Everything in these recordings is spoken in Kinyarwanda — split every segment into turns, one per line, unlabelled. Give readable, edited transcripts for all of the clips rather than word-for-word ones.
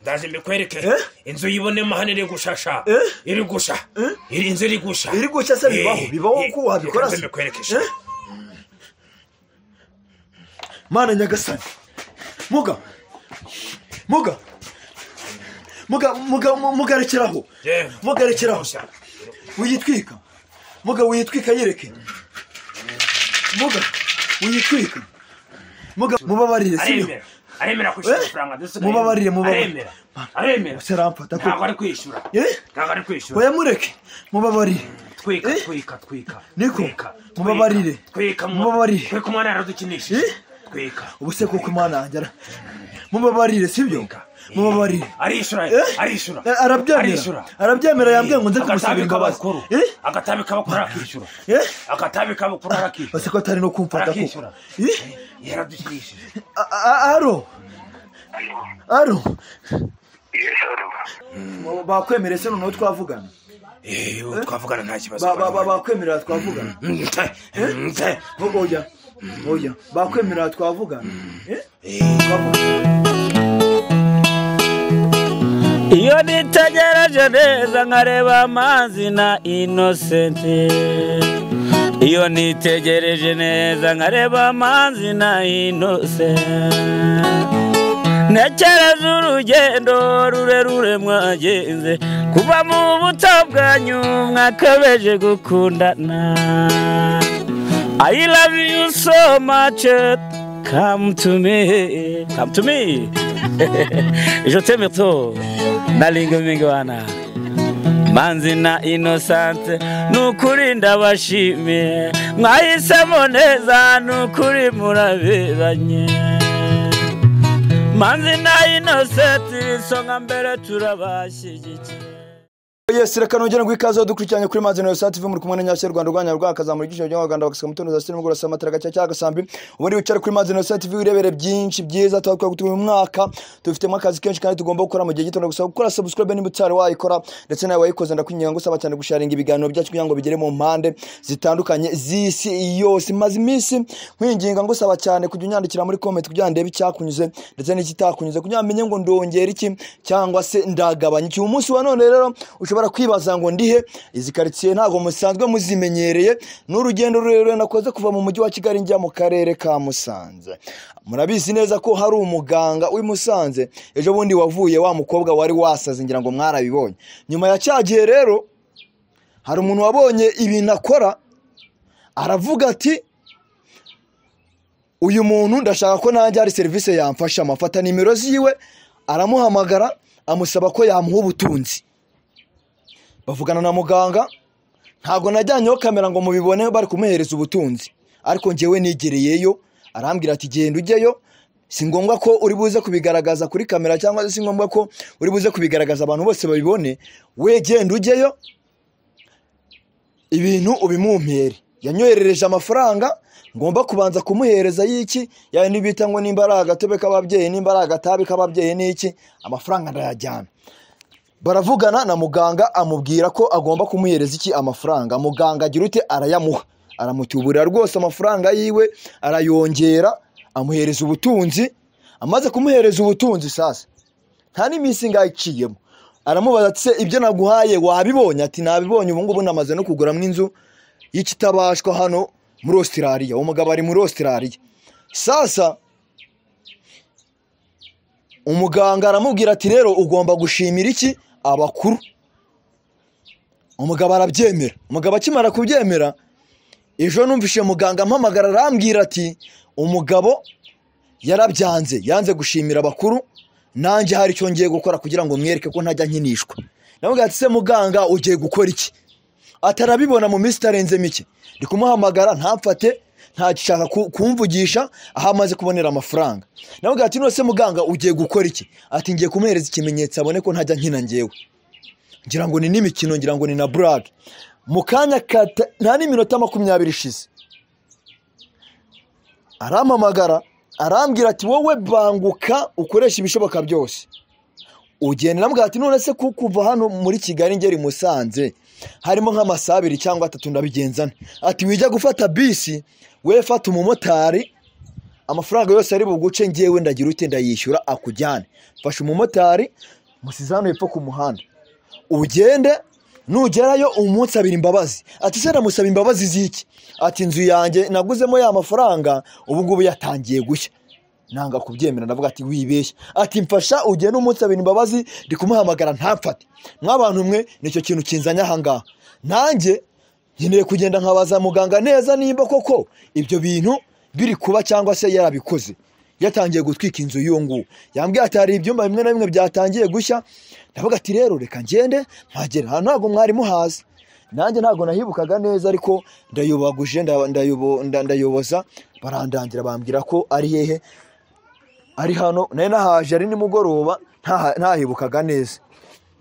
Ndaje mbikwereke. Inzu yibonemo hano iri gushasha. Iri gusha. Iri inzu iri gusha.
Iri gusha se bibaho? Bibaho ko wabikora se?
Mbikwereke sha.
Mana nyagasani. Muga. Muga. Muga muga mugarekeraho. Mugarekeraho. Uyitwika. Muga uyitwika yereke. Muga uyitwika. Muga mubabarire sibyo?
Aremera kwishyura amafaranga dusigaye.
Mubabarire mubabarire.
Aremera.
Serampata ko.
Ntabwo ari kwishyura. Ntabwo ari kwishyura.
Oya mureke. Mubabarire.
Twika twika twika.
Niko. Mubabarire.
Twika
mubabarire.
Twika umwana yaradukinishije. Twika.
Ubu se koko umwana yanjye. Mubabarire sibyo? Mubabarire.
Arishyura. Arishyura.
Arabyemera. Arabyemera yambwiye ngo nze kumusaba imbabazi.
Agatabi kabakora akishyura. Agatabi kabakora akishyura.
Base ko atari no kumfata koko.
Yaradukinishije.
Aro. Aro. Bakwemereye se noneho twavugana?
Twavugana nta kibazo.
Bakwemerera twavugana. Oya. Oya. Bakwemerera twavugana.
Iyo nitegereje neza nkareba Manzi na Innocent. Iyo nitegereje neza nkareba Manzi na Innocent. Ntekereza urugendo rurerure mwagenze kuva mu buto bwanyu mwakabeje gukundana. I love you so much, come to me, come to me. Je t'aime trop, nalinga mingwana. Manzi na Innocent nukuri ndabashimiye, mwahisemo neza nukuri muraberanye. Manzi na Innocent isonga mbere turabashyigikiye.
Yes, reka nongera ngo ikaze dukurikiranye kuri Manzi na Innocent TV muri kumwe na Nyashya Rwanda rwanya rwakazamura igisho byo Rwanda bakasika mutono za sinema gurasa amatara gacha cyaga sambi. Ubundi wicare kuri Manzi na Innocent TV urebere byinshi byiza twakwiye gutuye umwaka. Dufitemo akazi kenshi kandi tugomba gukora mu gihe gito. Ndagusaba gukora subscribe niba utari wayikora, ndetse nawe wayikoze ndakwinginga ngusaba cyane gusharinga ibiganiro byacu kugira ngo bigere mu mpande zitandukanye z'isi yose. Maze iminsi nkwinginga ngusaba cyane kujya unyandikira muri comment kugira ngo ndebe icyakunyuze ndetse n'ikitakunyuze kugira ngo menye ngo ndongera iki cyangwa se ndagabanya iki. Umunsi wa none rero ushobora kwibaza ngo ndihe izi quartier ntago musanzwe muzimenyereye. N'urugendo rurerure nakoze kuva mu mujyi wa Kigali njya mu karere ka Musanze. Murabizi neza ko hari umuganga w'i Musanze ejo bundi wavuye wa mukobwa wari wasaze, ngira ngo mwarabibonye. Nyuma ya cyagihe rero hari umuntu wabonye ibintu akora aravuga ati uyu muntu ndashaka ko nanjye hari service yamfasha. Amafata nimero ziwe aramuhamagara amusaba ko yamuha ubutunzi. Bavugana na muganga, ntago najyanyeho kamera ngo mubibone bari kumuhereza ubutunzi, ariko njyewe nigereyeyo arambwira ati genda ujyeyo, si ngombwa ko uri buze kubigaragaza kuri kamera cyangwa si ngombwa ko uri buze kubigaragaza abantu bose babibone, we genda ujyeyo ibintu ubimumpere. Yanyoherereje amafaranga ngomba kubanza kumuhereza y'iki yawe nibita ngo nimba ari agatobe k'ababyeyi nimba ari agatabi k'ababyeyi n'iki, amafaranga ndayajyana. Baravugana na muganga amubwira ko agomba kumuhereza iki amafaranga. Muganga agira ute? Arayamuha, aramutuburira rwose amafaranga yiwe arayongera, amuhereza ubutunzi. Amaze kumuhereza ubutunzi sasa nta n'iminsi ngayiciyemo aramubaza ati se ibyo naguhaye wabibonye? Ati nabibonye, ubu ngubu namaze no kuguramo inzu y'ikitabashwa hano muri Australia. Umugabo ari muri Australia. Sasa umuganga aramubwira ati rero ugomba gushimira iki abakuru. Umugabo arabyemera. Umugabo akimara kubyemera ejo numvise muganga ampamagara arambwira ati umugabo yarabyanze, yanze gushimira abakuru, nanjye hari icyo ngiye gukora kugira ngo mwereke ko ntajya nkinishwa. Namubwira ati se muganga ugiye gukora iki? Atarabibona mu minsi itarenze mike. Ndi kumuhamagara ntamfate, ntagishaka kumvugisha aho amaze kubonera amafaranga. Namubwira ati none se muganga ugiye gukora iki? Ati ngiye kumuhereza ikimenyetso abone ko ntajya nkina njyewe. Ngira ngo ni n'imikino, ngira ngo ni na blague. Mu kanya nta n'iminota 20 ishize arampamagara arambwira ati wowe banguka ukoresha ibishoboka byose ugenda. Namubwira ati none se kuva hano muri Kigali ngeri Musanze harimo nk'amasaha 2 cyangwa 3 ndabigenzana. Ati wijya gufata bisi, we fata umumotari Amafaranga yose ari buguce ngewe ndagira ute ndayishyura akujyane. Mfashe umumotari musize hano hepfo ku muhanda, ugende nugerayo umunsabira imbabazi. Ati se ndamusaba imbabazi z'iki? Ati inzu yanjye naguzemo ya mafaranga ubu ngubu yatangiye gushya. Nanga kubyemera, ndavuga ati wibeshya. Ati mfasha ugende umunsabira imbabazi, ndi kumuhamagara ntamfate. Mwabantu mwe nicyo kintu kinzanya aha ngaha. Nanjye nkeneye kugenda nkabaza muganga neza nimba koko ibyo bintu biri kuba cyangwa se yarabikoze. Yatangiye gutwika inzu y'uwo nguwo. Yambwiye ati hari ibyumba bimwe na bimwe byatangiye gushya. Ndavuga ati rero reka ngende mpagera. Hano ntabwo mwari muhazi, nanjye ntabwo nahibukaga neza, ariko ndayobaguje ndayoboza, barandangira bambwira ko ari hehe, ari hano. Nari nahaje ari nimugoroba, ntahibukaga neza.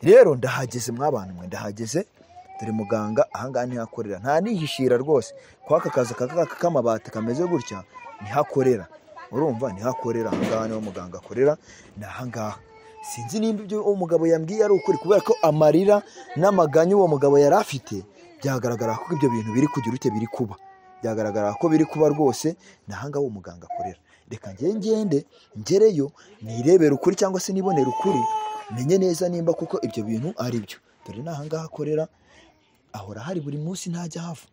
Rero ndahageze mwabantu mwe, ndahageze. Dore muganga ahangaha ntihakorera, nta nihishira rwose. Kwaka kazi k'amabati kameze gutya ntihakorera, urumva ntihakorera. Ahangaha niho muganga akorera, ni ahangaha. Sinzi nimba ibyo uwo mugabo yambwiye ari ukuri, kubera ko amarira n'amaganya uwo mugabo yari afite byagaragara ko ibyo bintu biri kugira ute biri kuba, byagaragara ko biri kuba rwose. Ni ahangaha uwo muganga akorera. Reka ngende ngereyo nirebere ukuri cyangwa se nibonere ukuri, menye neza nimba kuko ibyo bintu ari byo. Dore ni ahangaha akorera, ahora hari buri munsi ntajya hava,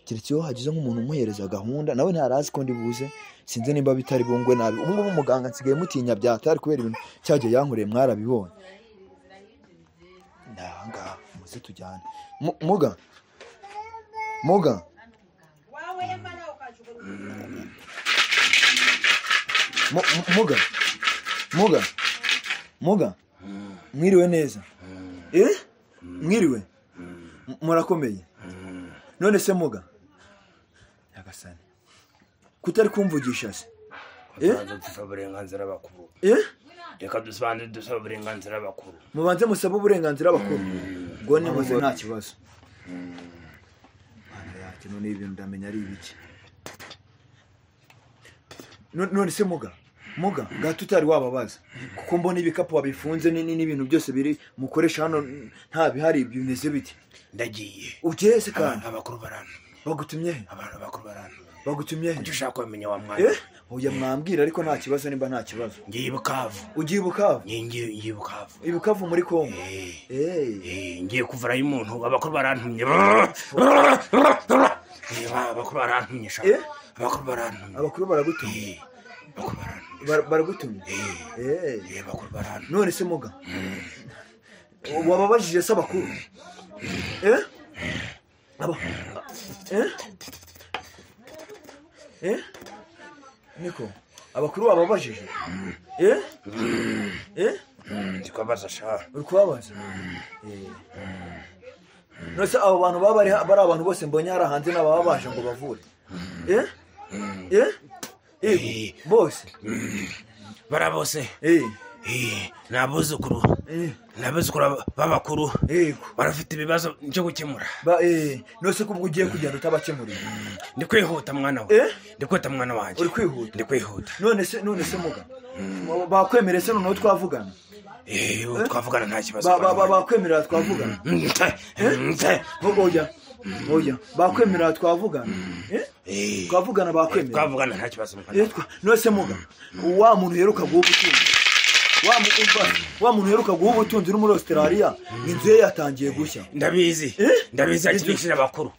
keretse iyo hagize nk'umuntu umuhereza gahunda, nawe ntarazi ko ndi buze. Sinzi nimba bitari bungwe nabi. Ubu ngubu muganga nsigaye mutinya byatari kubera ibintu cyagiye yankoreye, mwarabibonye. Ni ahangaha muze tujyane. Muga muga muga muga muga, mwiriwe neza? Mwiriwe, murakomeye? None se muga nyagasani kutari kumvugisha se?
Dusaba uburenganzira bakuru. Reka dusobanure, dusaba uburenganzira bakuru.
Mubanze musabe uburenganzira bakuru. Ngo nimuze nta kibazo. Mana yacu, none ibintu ndamenya ari ibiki? None se muga muga gato utari wababaza, kuko mbona ibikapu wabifunze n'ibintu byose biri mukoresha hano nta bihari, bimeze biti?
Ndagiye.
Ugiye se kandi?
Abakuru barantumye.
Bagutumye he?
Abantu bakuru barantumye.
Bagutumye he?
Icyo ushaka kumenya wa mwana.
Oya mwambwira, ariko nta kibazo nimba nta kibazo.
Ngiye Bukavu.
Ugiye Bukavu?
Ngiye Bukavu.
I Bukavu muri Kongo.
Ngiye kuvurayo umuntu, abakuru barantumye. Abakuru barantumye sha. Abakuru barantumye.
Abakuru baragutumye. Baragutumye.
Abakuru barantumye.
None se muga wababajije se abakuru? Aba Niko abakuru wababajije?
Ndikubabaza sha.
Uri kubabaza? None se abo bantu baba bari abantu bose mbonye hari hanze n'ababa baje ngo bavure? Bose
barabose. Nabuzukuru nabuzukuru babakuru barafite ibibazo cyo gukemura.
Nose kubwo ugiye kugenda utabakemurira?
Ndi kwihuta mwana we. Ndi kwihuta mwana wanjye.
Uri kwihuta?
Ndi kwihuta.
None se muga bakwemereye se noneho twavugana?
Twavugana nta kibazo.
Bakwemerera twavugana? Oya oya, bakwemerera twavugana? Twavugana bakwemerera.
Twavugana nta kibazo mwana.
None se muga wa muntu heruka guha ubutunzi, wa muntu heruka guha ubutunzi uri muri Australia, inzu ye yatangiye gushya.
Ndabizi. Ndabizi yakinishije abakuru.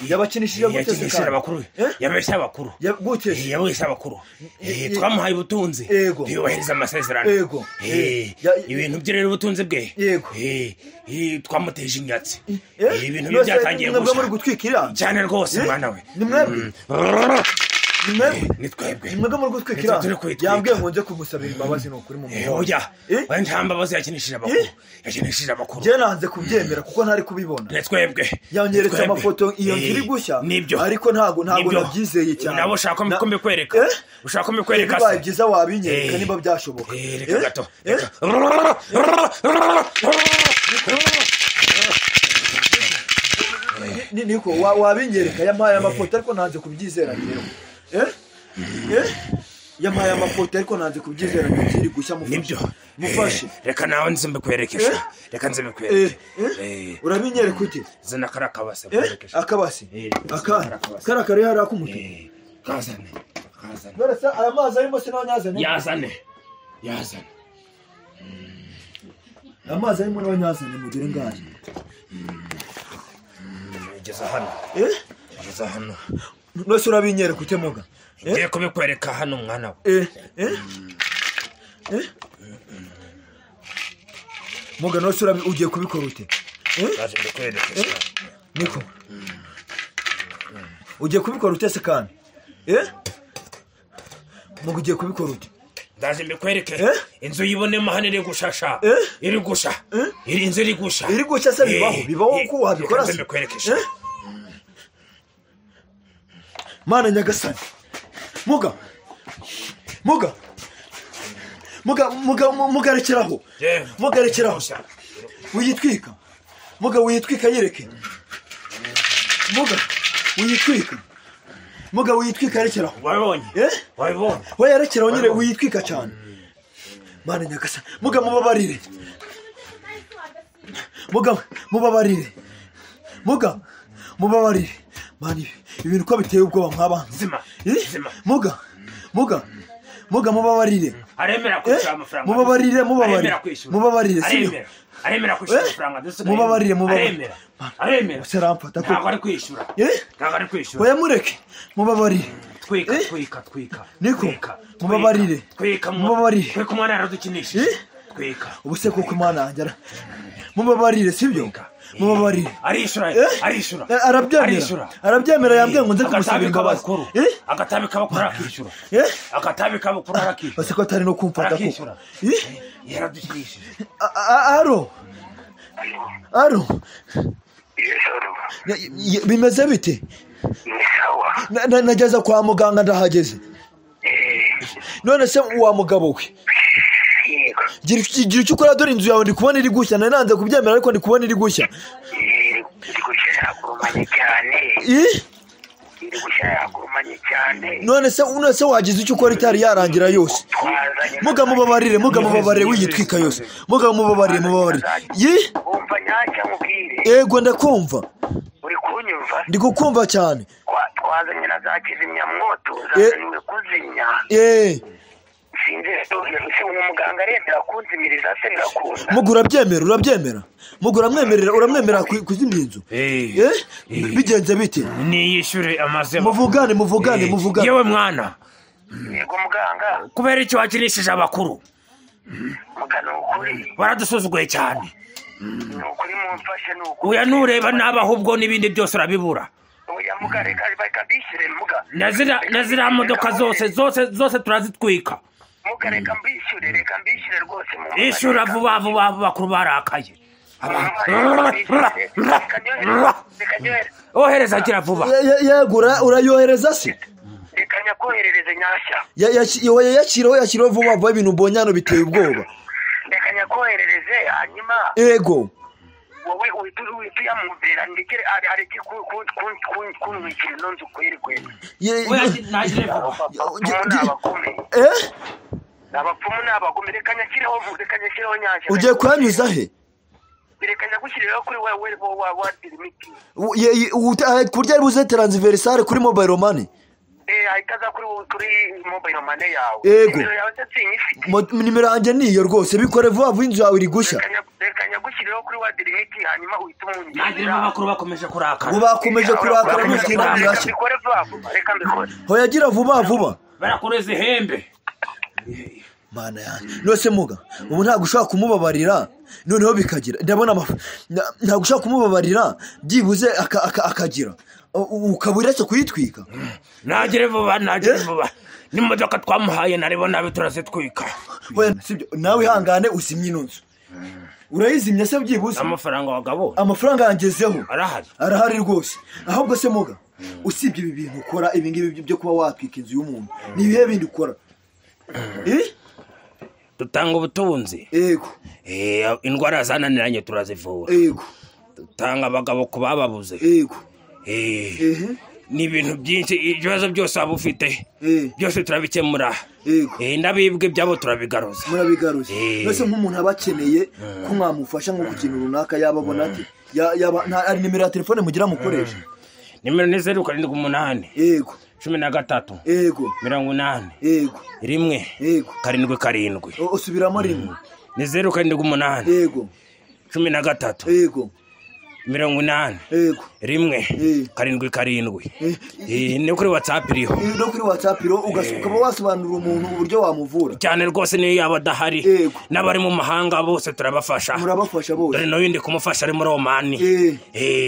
Yabakinishije gute?
Yakinishije abakuru. Yabeshye abakuru.
Gute?
Yabeshye abakuru. Twamuhaye ubutunzi. Ntiyubahiriza amasezerano. Ibintu bye rero ubutunzi bwe. Twamuteje inyatsi. Ibintu bye byatangiye gushya.
Mwebwe muri gutwikira?
Cyane rwose mwana we.
Ni mwebwe?
Ni twebwe.
Ni mwebwe muri gutwikira? Yambwiye ngo nze kumusabira imbabazi nukuri mu muntu.
Oya. Oya nta mbabazi yakinishije abakuru. Yakinishije abakuru.
Je nanze kubyemera kuko ntari kubibona.
Ni twebwe.
Yanyeretse amafoto iyo nziri gushya. Ariko ntago nabyizeye cyane.
Nabo ushaka ko mbikwereka. Ushaka ko mbikwereka se?
Bibaye byiza wabinyereka niba byashoboka.
Reka gato.
Niko wabinyereka yampaye amafoto ariko nanze kubyizera ngewe. Yampaye amafoto ariko nanze kubyizera ngo kiri gushya mufashe.
Nibyo.
Mufashe.
Reka nawe nze mbikwerekesha. Reka nze mbikwereke.
Urabinyereka ute?
Zana kara kabase mbikwerekesha.
Akabase. Aka kara kari hari akumutuku.
Kazane. Kazane.
None se aya mazi arimo se n'abanyazane?
Yazane. Yazane.
Amazi arimo n'abanyazane mugere ngahe.
Igeza hano. Igeza hano.
None se urabinyereka ute muga?
Ngiye kubikwereka hano mwana we.
Muga none se ugiye kubikora ute?
Ndaje ndikwereke.
Niko. Ugiye kubikora ute se kandi? Muga ugiye kubikora ute?
Ndaje mbikwereke. Inzu yibonemo hano iri gushasha. Iri gusha. Iri inzu iri gusha.
Iri gusha se bibaho. Bibaho ko wabikora se.
Mbikwereke.
Mana nyagasani. Muga. Muga. Muga muga mugarekeraho. Mugarekeraho. Wiyitwika. Muga wiyitwika yereke. Muga wiyitwika. Muga wiyitwika rekeraho.
Wabonye? Wabonye.
We yarekeraho nyire wiyitwika cyane. Mana nyagasani. Muga mubabarire. Muga mubabarire. Muga mubabarire. Mani ibintu ko biteye ubwoba mwabantu.
Zima. Zima.
Muga. Muga. Muga mubabarire.
Aremera kwishyura amafaranga.
Mubabarire mubabarire. Mubabarire sibyo.
Aremera kwishyura amafaranga.
Mubabarire mubabarire.
Aremera.
Seramfata ko.
Ntabwo ari kwishyura. Ntabwo ari kwishyura.
Oya mureke. Mubabarire.
Twika twika twika.
Niko. Mubabarire.
Twika
mubabarire.
Twika umwana yaradukinishije. Twika.
Ubu se koko umwana wanjye mubabarire sibyo? Mubabarire.
Arishura. Arishura.
Arabyemera. Arabyemera yambwiye ngo nze kumusaba imbabazi.
Agatabi kabakuru akishyura. Agatabi kabakuru arakishyura.
Base ko atari no kumfata koko.
Yaradukinishije.
Aro. Aro. Bimeze bite? Nageze kwa muganga ndahageze. None se wa mugabo we? Gira icyo ukora dore inzu yawe ndi kubona iri gushya. Nari nanze kubyemera ariko ndi kubona iri gushya.
Iri gushya yagurumanye cyane. Iri gushya yagurumanye cyane.
None se wagize icyo ukora itari yarangira yose. Muga mubabarire, muga mubabarire wiyitwika yose. Muga mubabarire mubabarire.
Umva nyacyo nkubwire.
Yego ndakumva.
Uri kunyumva?
Ndi kukumva cyane.
Twazanye na za kizimyamwoto zazaniwe kuzimya. Muganga aremera kunzimiriza se birakunda.
Muga urabyemera urabyemera. Muga uramwemerera uramwemera kuzimya inzu. Bigenze bite?
Niyishyure amaze.
Muvugane muvugane muvugane.
Yewe mwana.
Yego muganga.
Kubera icyo wakinishije abakuru.
Muga ni ukuri.
Baradusuzuguye cyane.
Ni ukuri mumfashe ni ukuri.
Oya nureba nabi ahubwo n'ibindi byose urabibura.
Oya muga reka bishyure muga.
Na ziriya modoka zose zose zose turazitwika.
Muga reka mbishyure rwose mu.
Ishyura vuba vuba bakuru barakaye. Ohereza agira vuba.
Yego urayohereza se?
Reka nyakoherereze nyashya.
Yakiraho yakiraho vuba vuba ibintu mbonye hano biteye ubwoba.
Reka nyakoherereze hanyuma.
Yego.
Wowe uhita uyamubera ndekere areke kunwikira ino nzu kweri kweri. Abapfumu ni abagome. Reka nyakireho nyashya.
Ugiye kuyanyuza he?
Reka nyagushyirireho kuri wewe wa imiti.
Ku buryo ari buze transversale kuri mobile money.
Ahita aza kuri mobile money yawe.
Yego.
Nimero yawe se sinyifite.
Nimero yanjye niyo rwose bikore vuba vuba inzu yawe iri gushya.
Reka nyagushyirireho kuri wa imiti hanyuma uhite umunyuza.
Nagira abakuru bakomeje kurakara.
Ubu bakomeje kurakara n'utinda birashya.
Bikore vuba vuba reka mbikore.
Hoya gira vuba vuba.
Barakureze ihembe.
Mana yanjye. Nose muga ubu ntabwo ushobora kumubabarira noneho bikagira ndabona ntabwo ushobora kumubabarira byibuze akagira ukaba uretse kuyitwika.
Nagire vuba nagire vuba n'imodoka twamuhaye narebo nabi turazitwika.
Oya sibyo nawe ihangane uzimye ino nzu. Urayizimya se byibuze?
Amafaranga wagabo.
Amafaranga yangezeho.
Arahari.
Arahari rwose. Ahubwo se muga usibye ibi bintu ukora ibi ngibi byo kuba watwika inzu y'umuntu ni ibihe bindi ukora?
Dutanga ubutunzi.
Yego.
Indwara zananiranye turazivura.
Yego.
Dutanga abagabo ku bababuze.
Yego.
Ni ibintu byinshi ibibazo byose waba ufite byose turabikemura. N'abibwe byabo turabigaruza.
Murabigaruza. Nose nk'umuntu aba akeneye ko mwamufasha nko ku kintu runaka yababona ati yaba ari nimero ya telefone mugira mukoresha.
Nimero ni 078.
Yego.
13.
Yego.
80.
Yego.
1.
Yego.
7 7.
Usubiramo rimwe.
Ni 0 7 8.
Yego.
13.
Yego.
80.
Yego.
1. 7 7. Ni kuri WhatsApp iriho.
No kuri WhatsApp iriho, ukaba wasobanurira umuntu uburyo wamuvura.
Cyane rwose niyo yaba adahari. N'abari mu mahanga bose turabafasha.
Murabafasha bose.
Dore nawe ndi kumufasha ari muri Omani.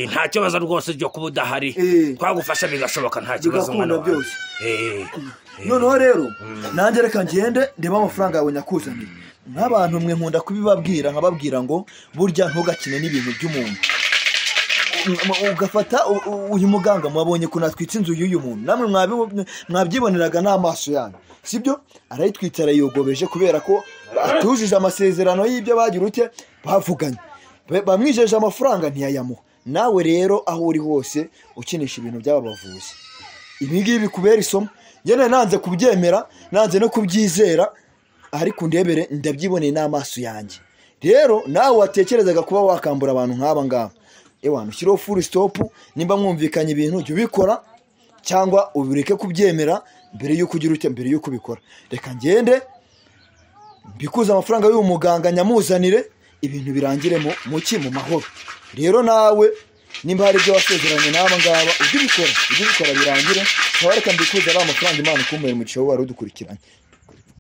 Nta kibazo rwose cyo kuba udahari. Twagufasha bigashoboka, nta kibazo mwana
wawe. Noneho rero nanjye reka ngende ndebe amafaranga yawe nyakuzaniye. Nk'abantu mwe nkunda kubibabwira, nkababwira ngo burya ntugakine n'ibintu by'umuntu. Ugafata uyu muganga mwabonye ko natwitse inzu y'uyu muntu, namwe mwabyiboneraga n'amaso yanyu, sibyo? Arayitwitse arayogobeje kubera ko atujuje amasezerano y'ibyo bagira ute bavuganye, bamwijeje amafaranga ntiyayamuha. Nawe rero aho uri hose ukinisha ibintu by'aba bavuzi, ibi ngibi bikubera isomo. Njye nanze kubyemera, nanze no kubyizera, ariko ndebere ndabyiboneye n'amaso yanjye. Rero nawe watekerezaga kuba wakambura abantu nk'aba ngaba, ewana ushyiraho full stop. Nimba mwumvikanye ibintu jya ubikora cyangwa ubireke kubyemera mbere y'uko ugira ute, mbere y'uko ubikora. Reka ngende mbikuze amafaranga y'uyu muganga nyamuzanire, ibintu birangiremo muki mu mahoro. Rero nawe nimba hari ibyo wasezeranye n'aba ngaba ujye ubikora, ujye ubikora birangire. Reka mbikuze ari amafaranga, Imana ikumpere umugisha wowe wari udukurikiranye.